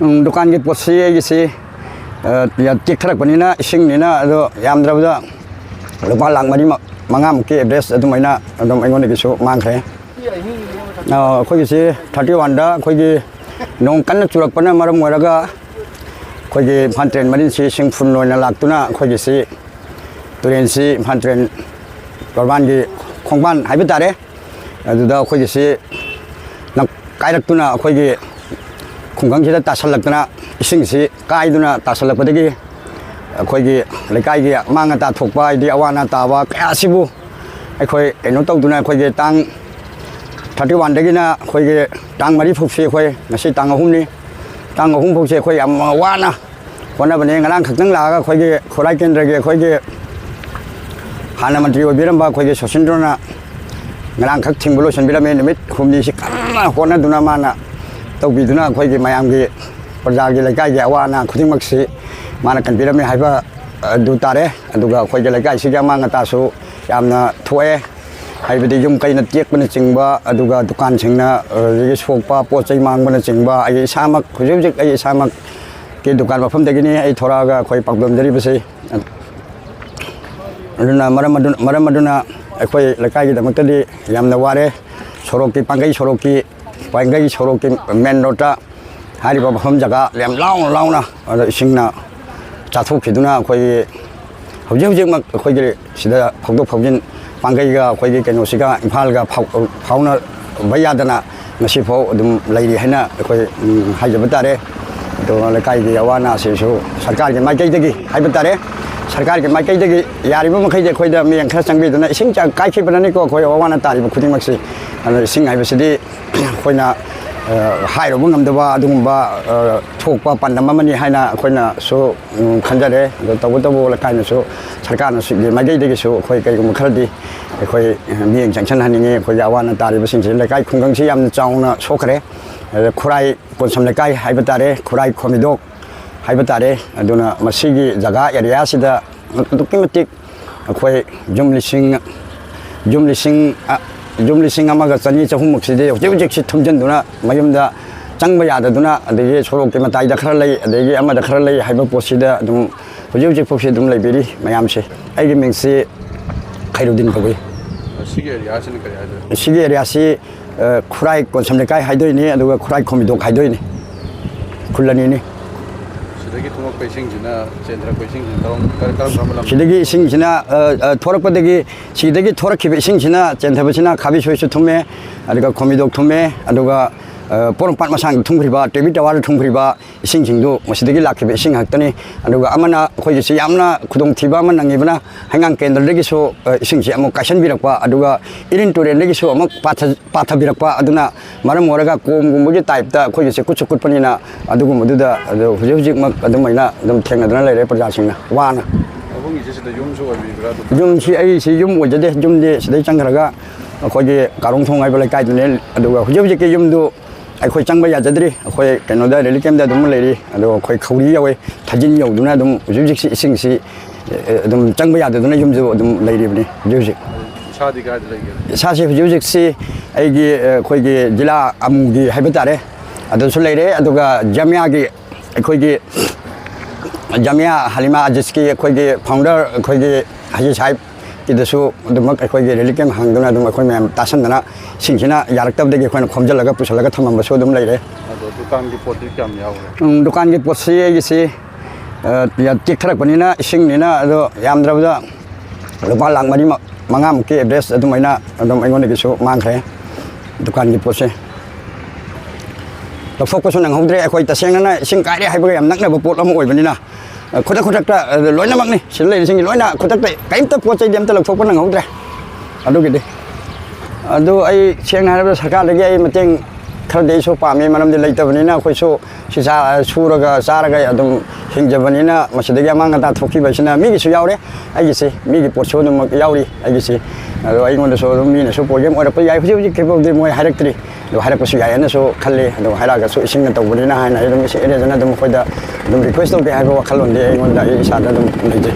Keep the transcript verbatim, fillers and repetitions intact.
ꯎꯝ, ꯗꯨꯀꯥꯟꯒꯤ ꯄꯣꯠꯁꯤ ꯑꯩꯒꯤꯁꯤ, ꯑ, ꯇꯦꯛꯊꯔꯛꯄꯅꯤꯅ, ꯏꯁꯤꯡꯅꯤꯅ, ꯑꯗꯣ ꯌꯥꯝꯗ꯭ꯔꯕꯗ ꯂꯨꯄꯥ ꯂꯥꯈ ꯃꯔꯤ ꯃ-, ꯃꯉꯥꯃꯨꯛꯀꯤ average ꯑꯗꯨꯃꯥꯏꯅ ꯑꯗꯨꯝ ꯑꯩꯉꯣꯟꯗꯒꯤꯁꯨ ꯃꯥꯡꯈ꯭ꯔꯦ꯫ ꯑ, ꯑꯩꯈꯣꯏꯒꯤꯁꯤ thirty one ꯗ ꯑꯩꯈꯣꯏꯒꯤ ꯅꯣꯡ ꯀꯟꯅ ꯆꯨꯔꯛꯄꯅ ꯃꯔꯝ ꯑꯣꯏꯔꯒ ꯑꯩꯈꯣꯏꯒꯤ ꯏꯝꯐꯥꯜ ꯇꯨꯔꯦꯜ ꯃꯔꯤꯟꯁꯤ ꯏꯁꯤꯡ full ꯑꯣꯏꯅ ꯂꯥꯛꯇꯨꯅ ꯑꯩꯈꯣꯏꯒꯤꯁꯤ ꯇꯨꯔꯦꯜꯁꯤ ꯏꯝꯐꯥꯜ ꯇꯨꯔꯦꯜ ꯇꯣꯔꯕꯥꯟꯒꯤ ꯈꯣꯡꯕꯥꯟ ꯍꯥꯏꯕ ꯇꯥꯔꯦ꯫ ꯑꯗꯨꯗ ꯑꯩꯈꯣꯏꯒꯤꯁꯤ ꯅꯝ-, ꯀꯥꯏꯔꯛꯇꯨꯅ ꯑꯩꯈꯣꯏꯒꯤ ꯈꯨꯡꯒꯪꯁꯤꯗ ꯇꯥꯁꯜꯂꯛꯇꯅ, ꯏꯁꯤꯡꯁꯤ ꯀꯥꯏꯗꯨꯅ ꯇꯥꯁꯜꯂꯛꯄꯗꯒꯤ ꯑꯩꯈꯣꯏꯒꯤ ꯂꯩꯀꯥꯏꯒꯤ ꯑꯃꯥꯡ ꯑꯇꯥ ꯊꯣꯛꯄ, ꯍꯥꯏꯗꯤ ꯑꯋꯥ ꯑꯅꯥ ꯇꯥꯕ ꯀꯌꯥ ꯑꯁꯤꯕꯨ ꯑꯩꯈꯣꯏ ꯀꯩꯅꯣ ꯇꯧꯗꯨꯅ, ꯑꯩꯈꯣꯏꯒꯤ ꯇꯥꯡ thirty one ꯗꯒꯤꯅ ꯑꯩꯈꯣꯏꯒꯤ ꯇꯥꯡ ꯃꯔꯤ ꯐꯥꯎꯁꯤ, ꯑꯩꯈꯣꯏ ꯉꯁꯤ ꯇꯥꯡ ꯑꯍꯨꯝꯅꯤ, ꯇꯥꯡ ꯑꯍꯨꯝ ꯐꯥꯎꯁꯦ ꯑꯩꯈꯣꯏ ꯌꯥꯝ ꯋꯥꯅ ꯍꯣꯠꯅꯕꯅꯦ꯫ ꯉꯔꯥꯡ ꯈꯛꯇꯪ ꯂꯥꯛꯑꯒ ꯑꯩꯈꯣꯏꯒꯤ ꯈꯨꯔꯥꯏ ꯀꯦꯟꯗ꯭ꯔꯒꯤ ꯑꯩꯈꯣꯏꯒꯤ ꯍꯥꯟꯅ ꯃꯟꯇ꯭ꯔꯤ ꯑꯣꯏꯕꯤꯔꯝꯕ ꯑꯩꯈꯣꯏꯒꯤ ꯁꯣꯁꯤꯟꯗ꯭ꯔꯣꯅ ꯉꯔꯥꯡꯈꯛ ꯊꯤꯡꯕ ꯂꯣꯏꯁꯤꯟꯕꯤꯔꯝꯃꯦ꯫ ꯅꯨꯃꯤꯠ ꯍꯨꯝꯅꯤꯁꯤ ꯀꯟꯅ ꯍꯣꯠꯅꯗꯨꯅ, ꯃꯥꯅ ꯇꯧꯕꯤꯗꯨꯅ, ꯑꯩꯈꯣꯏꯒꯤ ꯃꯌꯥꯝꯒꯤ ꯄ꯭ꯔꯖꯥꯒꯤ, ꯂꯩꯀꯥꯏꯒꯤ ꯑꯋꯥ ꯑꯅꯥ ꯈꯨꯗꯤꯡꯃꯛꯁꯤ ꯃꯥꯅ ꯀꯟꯕꯤꯔꯝꯃꯦ ꯍꯥꯏꯕ ꯑꯗꯨ ꯇꯥꯔꯦ꯫ ꯑꯗꯨꯒ ꯑꯩꯈꯣꯏꯒꯤ ꯂꯩꯀꯥꯏꯁꯤꯒꯤ ꯑꯃꯥꯡ ꯑꯇꯥꯁꯨ ꯌꯥꯝꯅ ꯊꯣꯛꯑꯦ, ꯍꯥꯏꯕꯗꯤ ꯌꯨꯝ ꯀꯩꯅ ꯇꯦꯛꯄꯅꯆꯤꯡꯕ, ꯑꯗꯨꯒ ꯗꯨꯀꯥꯟꯁꯤꯡꯅ, ꯑꯗꯒꯤ ꯁꯣꯛꯄ, ꯄꯣꯠ ꯆꯩ ꯃꯥꯡꯕꯅꯆꯤꯡꯕ, ꯑꯩ ꯏꯁꯥꯃꯛ, ꯍꯧꯖꯤꯛ ꯍꯧꯖꯤꯛ ꯑꯩ ꯏꯁꯥꯃꯛꯀꯤ ꯗꯨꯀꯥꯟ ꯃꯐꯝꯗꯒꯤꯅꯤ ꯑꯩ ꯊꯣꯔꯛꯑꯒ ꯑꯩꯈꯣꯏ ꯄꯥꯎꯗꯝꯖꯔꯤꯕꯁꯤ꯫ ꯑꯗꯨꯅ ꯃꯔꯝ ꯑꯗꯨ-, ꯃꯔꯝ ꯑꯗꯨꯅ ꯑꯩꯈꯣꯏ ꯂꯩꯀꯥꯏꯒꯤꯗꯃꯛꯇꯗꯤ ꯌꯥꯝꯅ ꯋꯥꯔꯦ꯫ ꯁꯣꯔꯣꯛꯀꯤ, ꯄꯥꯡꯒꯩ ꯁꯣꯔꯣꯛꯀꯤ, ꯄꯥꯡꯒꯩ ꯁꯣꯔꯣꯛꯀꯤ main road ꯇ ꯍꯥꯏꯔꯤꯕ ꯃꯐꯝ ꯖꯒꯥ ꯌꯥꯝ ꯂꯥꯎꯅ ꯂꯥꯎꯅ ꯑꯗ ꯏꯁꯤꯡꯅ ꯆꯥꯊꯣꯛꯈꯤꯗꯨꯅ, ꯑꯩꯈꯣꯏꯒꯤ ꯍꯧꯖꯤꯛ ꯍꯧꯖꯤꯛꯃꯛ ꯑꯩꯈꯣꯏꯒꯤ ꯁꯤꯗ ꯐꯥꯎꯗꯣꯛ ꯐꯥꯎꯖꯤꯟ, ꯄꯥꯡꯒꯩꯒ ꯑꯩꯈꯣꯏꯒꯤ ꯀꯩꯅꯣꯁꯤꯒ, ꯏꯝꯐꯥꯜꯒ ꯐꯥꯎ-, ꯐꯥꯎꯅꯕ ꯌꯥꯗꯅ ꯉꯁꯤꯐꯥꯎ ꯑꯗꯨꯝ ꯂꯩꯔꯤ ꯍꯥꯏꯅ ꯑꯩꯈꯣꯏ, ꯎꯝ, ꯍꯥꯏꯖꯕ ꯇꯥꯔꯦ꯫ ꯑꯗꯨꯒ ꯂꯩꯀꯥꯏꯒꯤ ꯑꯋꯥ ꯑꯅꯥꯁꯤꯁꯨ ꯁꯔꯀꯥꯔꯒꯤ ꯃꯥꯏꯀꯩꯗꯒꯤ ꯍꯥꯏꯕ ꯇꯥꯔꯦ, ꯁꯔꯀꯥꯔꯒꯤ ꯃꯥꯏꯀꯩꯗꯒꯤ ꯌꯥꯔꯤꯕ ꯃꯈꯩꯗꯤ ꯑꯩꯈꯣꯏꯗ ꯃꯤꯠꯌꯦꯡ ꯈꯔ ꯆꯪꯕꯤꯗꯨꯅ, ꯏꯁꯤꯡ ꯆꯥ-, ꯀꯥꯏꯈꯤꯕꯅꯅꯤꯀꯣ ꯑꯩꯈꯣꯏ ꯑꯋꯥ ꯑꯅꯥ ꯇꯥꯔꯤꯕ ꯈꯨꯗꯤꯡꯃꯛꯁꯤ꯫ ꯑꯗꯣ ꯏꯁꯤꯡ ꯍꯥꯏꯕꯁꯤꯗꯤ ꯑꯩꯈꯣꯏꯅ, ꯑ, ꯍꯥꯏꯔꯨꯕ ꯉꯝꯗꯕ ꯑꯗꯨꯒꯨꯝꯕ, ꯑ, ꯊꯣꯛꯄ ꯄꯥꯟꯗꯝ ꯑꯃꯅꯤ ꯍꯥꯏꯅ ꯑꯩꯈꯣꯏꯅꯁꯨ, ꯎꯝ, ꯈꯟꯖꯔꯦ꯫ ꯑꯗꯣ ꯇꯧꯕꯇꯕꯨ ꯂꯩꯀꯥꯏꯅꯁꯨ, ꯁꯔꯀꯥꯔꯅꯁꯨ ꯃꯥꯏꯀꯩꯗꯒꯤꯁꯨ ꯑꯩꯈꯣꯏ ꯀꯔꯤꯒꯨꯝꯕ ꯈꯔꯗꯤ ꯑꯩꯈꯣꯏ, ꯑ, ꯃꯤꯠꯌꯦꯡ ꯆꯪꯁꯤꯟꯍꯟꯅꯤꯡꯉꯤ꯫ ꯑꯩꯈꯣꯏꯒꯤ ꯑꯋꯥ ꯑꯅꯥ ꯇꯥꯔꯤꯕꯁꯤꯡꯁꯤ, ꯂꯩꯀꯥꯏ ꯈꯨꯡꯒꯪꯁꯤ ꯌꯥꯝꯅ ꯆꯥꯎꯅ ꯁꯣꯛꯈ꯭ꯔꯦ꯫ ꯑꯗ ꯈꯨꯔꯥꯏ ꯀꯣꯟꯁꯝ ꯂꯩꯀꯥꯏ ꯍꯥꯏꯕ ꯇꯥꯔꯦ, ꯈꯨꯔꯥꯏ ꯈꯣꯝꯃꯤꯗꯣꯛ ꯍꯥꯏꯕ ꯇꯥꯔꯦ꯫ ꯑꯗꯨꯅ ꯃꯁꯤꯒꯤ ꯖꯒꯥ area ꯁꯤꯗ ꯑꯗꯨꯛꯀꯤ ꯃꯇꯤꯛ ꯑꯩꯈꯣꯏ ꯌꯨꯝ ꯂꯤꯁꯤꯡ, ꯌꯨꯝ ꯂꯤꯁꯤꯡ, ꯑ, ꯌꯨꯝ ꯂꯤꯁꯤꯡ ꯑꯃꯒ ꯆꯅꯤ ꯆꯍꯨꯝꯃꯨꯛꯁꯤꯗꯤ ꯍꯧꯖꯤꯛ ꯍꯧꯖꯤꯛꯁꯤ ꯊꯨꯝꯖꯤꯟꯗꯨꯅ ꯃꯌꯨꯝꯗ ꯆꯪꯕ ꯌꯥꯗꯗꯨꯅ, ꯑꯗꯒꯤ ꯁꯣꯔꯣꯛꯀꯤ ꯃꯇꯥꯏꯗ ꯈꯔ ꯂꯩ, ꯑꯗꯒꯤ ꯑꯃꯗ ꯈꯔ ꯂꯩ ꯍꯥꯏꯕ ꯄꯣꯠꯁꯤꯗ ꯑꯗꯨꯝ ꯍꯧꯖꯤꯛ ꯍꯧꯖꯤꯛ ꯐꯥꯎꯁꯤ ꯑꯗꯨꯝ ꯂꯩꯕꯤꯔꯤ ꯃꯌꯥꯝꯁꯦ꯫ ꯑꯩꯒꯤ ꯃꯤꯡꯁꯤ ꯈꯩꯔꯨꯗꯤꯟ ꯀꯧꯏ꯫ ꯁꯤꯒꯤ ꯑꯦꯔꯤꯌꯥꯁꯤꯅ ꯀꯔꯤ ꯍꯥꯏꯗꯣꯏꯅꯣ? ꯁꯤꯒꯤ ꯑꯦꯔꯤꯌꯥꯁꯤ, ꯑ, ꯈꯨꯔꯥꯏ ꯀꯣꯟꯁꯝ ꯂꯩꯀꯥꯏ ꯍꯥꯏꯗꯣꯏꯅꯤ, ꯑꯗꯨꯒ ꯈꯨꯔꯥꯏ ꯈꯣꯝꯕꯤꯗꯣꯛ ꯍꯥꯏꯗꯣꯏꯅꯤ꯫ ꯈꯨꯜ ꯑꯅꯤꯅꯤ꯫ ꯁꯤꯗꯒꯤ ꯊꯣꯛꯂꯛꯄ ꯏꯁꯤꯡꯁꯤꯅ ꯆꯦꯟꯊꯔꯛꯄ ꯏꯁꯤꯡꯁꯤꯅ ꯀꯔꯝ-, ꯀꯔꯝ ꯀꯔꯝꯕ ꯂꯝ? ꯁꯤꯗꯒꯤ ꯏꯁꯤꯡꯁꯤꯅ, ꯑ, ꯑ, ꯊꯣꯔꯛꯄꯗꯒꯤ, ꯁꯤꯗꯒꯤ ꯊꯣꯔꯛꯈꯤꯕ ꯏꯁꯤꯡꯁꯤꯅ ꯆꯦꯟꯊꯕꯁꯤꯅ ꯈꯥꯕꯩ ꯁꯣꯏꯁꯨ ꯊꯨꯝꯃꯦ, ꯑꯗꯨꯒ ꯈꯣꯝꯕꯤꯗꯣꯛ ꯊꯨꯝꯃꯦ, ꯑꯗꯨꯒ, ꯑ, ꯄꯣꯔꯣꯝꯄꯥꯠ ꯃꯁꯥꯡꯗ ꯊꯨꯝꯈ꯭ꯔꯤꯕ, ꯇꯦꯕꯤ ꯇꯋꯥꯔꯗ ꯊꯨꯝꯈ꯭ꯔꯤꯕ ꯏꯁꯤꯡꯁꯤꯡꯗꯨ ꯃꯁꯤꯗꯒꯤ ꯂꯥꯛꯈꯤꯕ ꯏꯁꯤꯡ ꯉꯥꯛꯇꯅꯤ꯫ ꯑꯗꯨꯒ ꯑꯃꯅ ꯑꯩꯈꯣꯏꯒꯤꯁꯤ ꯌꯥꯝꯅ ꯈꯨꯗꯣꯡꯊꯤꯕ ꯑꯃ ꯅꯪꯉꯤꯕꯅ ꯍꯩꯉꯥꯡ ꯀꯦꯟꯗ꯭ꯔꯗꯒꯤꯁꯨ, ꯑ, ꯏꯁꯤꯡꯁꯤ ꯑꯃꯨꯛ ꯀꯥꯏꯁꯟꯕꯤꯔꯛꯄ, ꯑꯗꯨꯒ ꯏꯔꯤꯟ ꯇꯨꯔꯦꯟꯗꯒꯤꯁꯨ ꯑꯃꯨꯛ ꯄꯥꯊ-, ꯄꯥꯊꯕꯤꯔꯛꯄ, ꯑꯗꯨꯅ ꯃꯔꯝ ꯑꯣꯏꯔꯒ ꯀꯣꯝꯒꯨꯝꯕꯒꯤ ꯇꯥꯏꯞꯇ ꯑꯩꯈꯣꯏꯒꯤꯁꯦ ꯀꯨꯠꯁꯨ ꯀꯨꯠꯄꯅꯤꯅ ꯑꯗꯨꯒꯨꯝꯕꯗꯨꯗ ꯑꯗꯨ ꯍꯧꯖꯤꯛ ꯍꯧꯖꯤꯛꯃꯛ ꯑꯗꯨꯃꯥꯏꯅ ꯑꯗꯨꯝ ꯊꯦꯡꯅꯗꯨꯅ ꯂꯩꯔꯦ ꯄ꯭ꯔꯖꯥꯁꯤꯡꯅ ꯋꯥꯅ꯫ ꯑꯍꯨꯝꯒꯤꯁꯦ ꯁꯤꯗ ꯌꯨꯝꯁꯨ ꯑꯣꯏꯕꯤꯕ꯭ꯔꯥ ꯑꯗꯨꯝ? ꯌꯨꯝꯁꯤ ꯑꯩꯁꯤ ꯌꯨꯝ ꯑꯣꯏꯖꯗꯦ꯫ ꯌꯨꯝꯗꯤ ꯁꯤꯗꯩ ꯆꯪꯈ꯭ꯔꯒ ꯑꯩꯈꯣꯏꯒꯤ ꯀꯥꯔꯣꯡ ꯊꯣꯡ ꯍꯥꯏꯕ ꯂꯩꯀꯥꯏꯗꯨꯅꯦ꯫ ꯑꯗꯨꯒ ꯍꯧꯖꯤꯛ ꯍꯧꯖꯤꯛꯀꯤ ꯌꯨꯝꯗꯨ ꯑꯩꯈꯣꯏ ꯆꯪꯕ ꯌꯥꯖꯗ꯭ꯔꯤ꯫ ꯑꯩꯈꯣꯏ ꯀꯩꯅꯣꯗ ꯔꯤꯂꯤꯐ ꯀꯦꯝꯗ ꯑꯗꯨꯝ ꯂꯩꯔꯤ꯫ ꯑꯗꯣ ꯑꯩꯈꯣꯏ ꯈꯧꯔꯤ ꯌꯧꯋꯦ, ꯊꯥꯖꯤꯟ ꯌꯧꯗꯨꯅ ꯑꯗꯨꯝ ꯍꯧꯖꯤꯛ ꯍꯧꯖꯤꯛꯁꯤ ꯏꯁꯤꯡꯁꯤ, ꯑꯦ, ꯑꯗꯨꯝ ꯆꯪꯕ ꯌꯥꯗꯗꯨꯅ ꯌꯨꯝꯁꯨ ꯑꯗꯨꯝ ꯂꯩꯔꯤꯕꯅꯤ ꯍꯧꯖꯤꯛ ꯍꯧꯖꯤꯛ꯫ ꯏꯁꯥꯗꯤ ꯀꯥꯏꯗ ꯂꯩꯒꯦ? ꯏꯁꯥꯁꯦ ꯍꯧꯖꯤꯛ ꯍꯧꯖꯤꯛꯁꯤ ꯑꯩꯒꯤ, ꯑ, ꯑꯩꯈꯣꯏꯒꯤ ꯖꯤꯂꯥ ꯑꯃꯨꯒꯤ ꯍꯥꯏꯕ ꯇꯥꯔꯦ, ꯑꯗꯨꯁꯨ ꯂꯩꯔꯦ꯫ ꯑꯗꯨꯒ ꯖꯥꯃꯤꯌꯥꯒꯤ, ꯑꯩꯈꯣꯏꯒꯤ ꯖꯥꯃꯤꯌꯥ ꯍꯂꯤꯃꯥ ꯑꯖꯤꯖꯀꯤ ꯑꯩꯈꯣꯏꯒꯤ ꯐꯥꯎꯟꯗꯔ ꯑꯩꯈꯣꯏꯒꯤ ꯍꯥꯖꯤ ꯁꯥꯍꯤꯕꯀꯤꯗꯁꯨ ꯑꯗꯨꯃꯛ ꯑꯩꯈꯣꯏꯒꯤ ꯔꯤꯂꯤꯐ ꯀꯦꯝ ꯍꯥꯡꯗꯨꯅ ꯑꯗꯨꯝ ꯑꯩꯈꯣꯏ ꯃꯌꯥꯝ ꯇꯥꯁꯟꯗꯅ ꯏꯁꯤꯡꯁꯤꯅ ꯌꯥꯔꯛꯇꯕꯗꯒꯤ ꯑꯩꯈꯣꯏꯅ ꯈꯣꯝꯖꯤꯜꯂꯒ ꯄꯨꯁꯤꯜꯂꯒ ꯊꯝꯃꯝꯕꯁꯨ ꯑꯗꯨꯝ ꯂꯩꯔꯦ꯫ ꯑꯗꯣ ꯗꯨꯀꯥꯟꯒꯤ ꯄꯣꯠꯇꯤ ꯀꯌꯥꯝ ꯌꯥꯎꯔꯦ? ꯎꯝ, ꯗꯨꯀꯥꯟꯒꯤ ꯄꯣꯠꯁꯤ ꯑꯩꯒꯤꯁꯤ, ꯑ, ꯇꯦꯛꯊꯔꯛꯄꯅꯤꯅ ꯏꯁꯤꯡꯅꯤꯅ, ꯑꯗꯣ ꯌꯥꯝꯗ꯭ꯔꯕꯗ ꯂꯨꯄꯥ ꯂꯥꯈ ꯃꯔꯤ ꯃ-, ꯃꯉꯥꯃꯨꯛꯀꯤ ꯑꯦꯚꯔꯦꯖ ꯑꯗꯨꯃꯥꯏꯅ ꯑꯗꯨꯝ ꯑꯩꯉꯣꯟꯗꯒꯤꯁꯨ ꯃꯥꯡꯈ꯭ꯔꯦ ꯗꯨꯀꯥꯟꯒꯤ ꯄꯣꯠꯁꯦ꯫ ꯂꯧꯊꯣꯛꯄꯁꯨ ꯅꯪꯍꯧꯗ꯭ꯔꯦ꯫ ꯑꯩꯈꯣꯏ ꯇꯁꯦꯡꯅꯅ ꯏꯁꯤꯡ ꯀꯥꯏꯔꯦ ꯍꯥꯏꯕꯒ ꯌꯥꯝ ꯅꯛꯅꯕ ꯄꯣꯠ ꯑꯃ ꯑꯣꯏꯕꯅꯤꯅ, ꯑ, ꯈꯨꯗꯛ ꯈꯨꯗꯛꯇ, ꯑ, ꯂꯣꯏꯅꯃꯛꯅꯤ꯫ ꯁꯤꯗ ꯂꯩꯔꯤꯁꯤꯡꯒꯤ ꯂꯣꯏꯅ ꯈꯨꯗꯛꯇ ꯀꯔꯤꯝꯇ ꯄꯣꯠ ꯆꯩꯗꯤ ꯑꯝꯇ ꯂꯧꯊꯣꯛꯄ ꯅꯪꯍꯧꯗ꯭ꯔꯦ꯫ ꯑꯗꯨꯒꯤꯗꯤ꯫ ꯑꯗꯨ ꯑꯩ ꯁꯦꯡꯅ ꯍꯥꯏꯔꯕꯗ ꯁꯔꯀꯥꯔꯗꯒꯤ ꯑꯩ ꯃꯇꯦꯡ ꯈꯔꯗꯤ ꯑꯩꯁꯨ ꯄꯥꯝꯃꯤ, ꯃꯔꯝꯗꯤ ꯂꯩꯇꯕꯅꯤꯅ ꯑꯩꯈꯣꯏꯁꯨ ꯁꯤ ꯆꯥ-, ꯁꯨꯔꯒ ꯆꯥꯔꯒ ꯑꯗꯨꯝ ꯍꯤꯡꯖꯕꯅꯤꯅ ꯃꯁꯤꯗꯒꯤ ꯑꯃꯥꯡ ꯑꯇꯥ ꯊꯣꯛꯈꯤꯕꯁꯤꯅ ꯃꯤꯒꯤꯁꯨ ꯌꯥꯎꯔꯦ, ꯑꯩꯒꯤꯁꯤ, ꯃꯤꯒꯤ ꯄꯣꯠꯁꯨ ꯑꯗꯨꯃꯛ ꯌꯥꯎꯔꯤ ꯑꯩꯒꯤꯁꯤ꯫ ꯑꯗꯣ ꯑꯩꯉꯣꯟꯗꯁꯨ ꯑꯗꯨꯝ ꯃꯤꯅꯁꯨ ꯄ꯭ꯔꯣꯕ꯭ꯂꯦꯝ ꯑꯣꯏꯔꯛꯄ ꯌꯥꯏ, ꯍꯧꯖꯤꯛ ꯍꯧꯖꯤꯛ ꯐꯥꯎꯗꯤ ꯃꯣꯏ ꯍꯥꯏꯔꯛꯇ꯭ꯔꯤ꯫ ꯑꯗꯨ ꯍꯥꯏꯔꯛꯄꯁꯨ ꯌꯥꯏ ꯍꯥꯏꯅꯁꯨ ꯈꯜꯂꯤ꯫ ꯑꯗꯨ ꯍꯥꯏꯔꯛꯑꯒꯁꯨ ꯏꯁꯤꯡꯅ ꯇꯧꯕꯅꯤꯅ ꯍꯥꯏꯅ ꯑꯩ ꯑꯗꯨꯝ ꯏꯁꯤꯡ ꯑꯦꯔꯦꯟꯖꯅ ꯑꯗꯨꯝ ꯑꯩꯈꯣꯏꯗ ꯑꯗꯨꯝ ꯔꯤꯀ꯭ꯋꯦꯁ ꯇꯧꯒꯦ ꯍꯥꯏꯕ ꯋꯥꯈꯜꯂꯣꯟꯗꯤ ꯑꯩꯉꯣꯟꯗ ꯑꯩ ꯏꯁꯥꯗ ꯑꯗꯨꯝ ꯂꯩꯖꯩ꯫